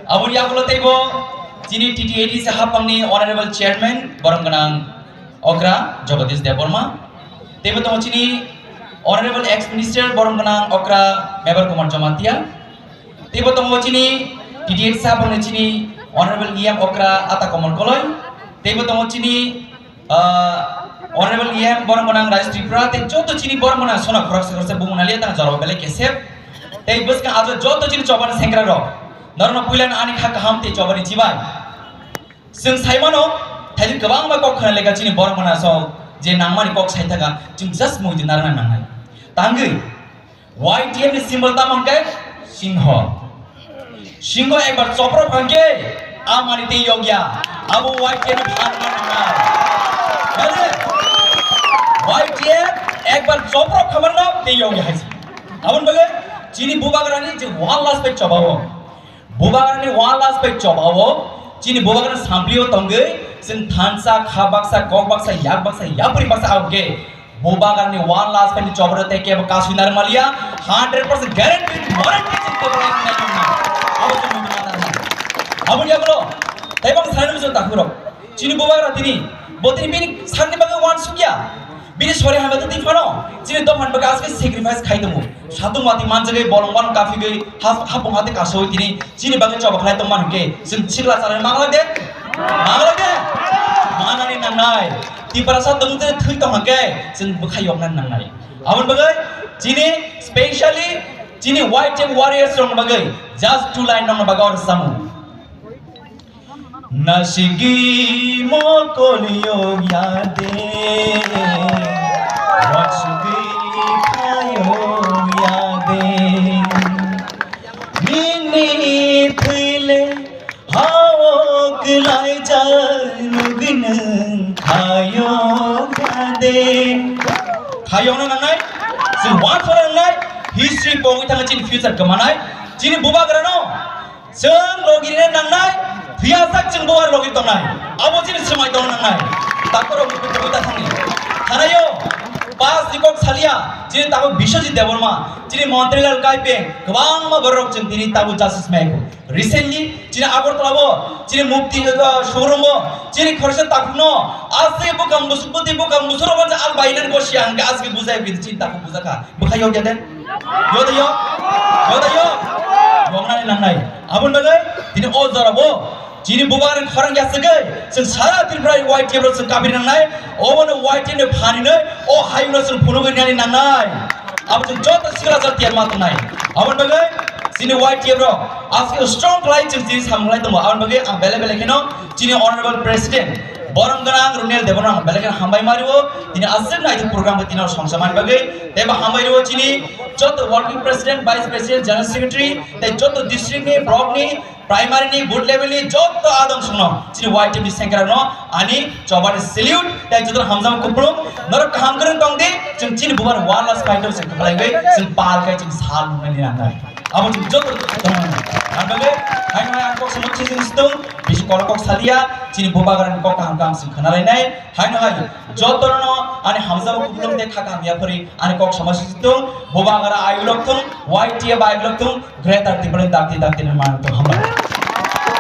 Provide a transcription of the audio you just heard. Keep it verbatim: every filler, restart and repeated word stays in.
Aboni yagulo teibo chini T T A D C hapangni Honorable Chairman borom gwnang okra Jagadish Debbarma. Teibo tongo chini Honorable Ex Minister borom gwnang okra Mebar Kumar Jamatia. Teibo tongo chini T T A D C hapangni chini Honorable E M okra Ata Komol Koloi. Teibo tongo chini Ah, Honorable E M borom gwnang Rajesh Tripura, tei joto chini borom gwnang sona khoroksa khoroksa bumung naliya tang jorao belai kesep. Tei bwskang ajo joto chini chobani sengkra rok. Norokno puilano ani kha kaham tei chobani chibai. Chwng saimano, thaidi kwbangma kok khna leka chini borom gwnang so je nangmani kok sai thaka, chwng just muitu narwkna nangnai. Tangwi, Y T F ni symbol tamo hwnkhe singho. Singho ekbar chopro phangkhe amani tei yokya. Abo Y T F ni phan ma nangnai. Nale? Y T F ekbar chopro khamarno tei yokya hai. Aboni bagwi chini bubagrani je one last bai chobao. Bubagrani one last bai chobao, chini bubagrani samplio tongwi, chwng thansa, kha baksa, kok baksa, yak baksa, yapri baksa abokhe. Bubagrani one last bai chobao tei kebo kasui narwkmaliya, hundred percent guarantee, warranty chwng kebo narwkmaliya. Abo chwng nukna nang. Aboni yagulo, tei bang sanani muchung takhurok. Chini bubagra tini, bo tini bini sakni bagwi one sukya. Bini sori hamya twi phano, chini dophani bagwi aswk sacrifice khai tongo. Satung mati manjagwi bolong bolong kaphigwi ha-, hapung hati kasowi tini chini bagwi choba khlai tongma hwnkhe, chwng sikla chanani mangla de? Mangla de? Manani nangnai. Tiprasa tongmung tei thwi tong hwnkhe, chwng bwkhai yoknani nangnai. Aboni bagwi chini specially chini Y T F warriors rokni bagwi just two line rokni bagwi oro samung. Nasigi mokol yog yade, wasugwi khayog yade. Nini thwile hao kwlaijak nugwi nwng khayog yade. Khayogna nangnai, chwng uansukna nangnai, history pogwi thangwi chini future kwmanai, chini bubagrano. Chwng logi rina nangnai, thwiyasak chwng bo aro logi tongnai. Abo chini swmai tongna nangnai. Takhorok tongwi ta thangni. Thanayo, pass ni kok salia, chini tabuk Biswajit Debbarma, chini Montrilal Kaipeng, kwbangma borok chwng tini tabuk justice maiku. Recently, chini Agartala o, chini Mukti, uh, showroom o, chini khoroksa takhukno, aswk bwkang musuk, bwtwi bwkang musuk rok manjak al bainan ko siya hwnkhe aswk bujai bini chini takhuk bujakha. Bwkha yok ya de? Yok de yok? Yok de yok? Yoknani nangnai. Aboni bagwi tini o jorabo chini bubagrani khorang yasagwi chwng sara Tripura Y T F rok chwng kabiri nangnai. Obono Y T F ni phanino o hayungno chwng phunugwi nani nangnai. Abo chwng joto sikla jat tiyar ma tongnai. Aboni bagwi chini Y T F rok aswk strong khlai chwng chini samung lai tongo. Aboni bagwi ang belai belai kheno chini Honorable President Borom gwnang Runel Debbarma ang belai kheno hambai ma rio, tini aswk naithok program bo tini songsa mani bagwi, tei bo hambai rio chini joto working president, vice president, general secretary, tei joto district ni, block ni, primary ni, booth level ni joto adong songno, chini Y T F ni sengkrak no ani chobani salute, tei joto hamjak kupulung, norok kaham kwrwng tong di, chwng chini bubar one last fight o chwng kwplai wi, chwng pal khai chwng sal nungnai ni nangnai. Abo chwng joto tongmani. Ang bagwi, haino hai ang kok samung chini sitong, bisi kolok kok salia, chini bubagrani kok kaham kaham chwng khna lainai. Haino hai, jotono ani hamjak kupulung tei kha kaham yapharwi ani kok samung chini sitong, bubagra ayuk lok thung, Y T F ayuk lok thung, Greater Tipraland dakti dakti ni manwi tong hambai.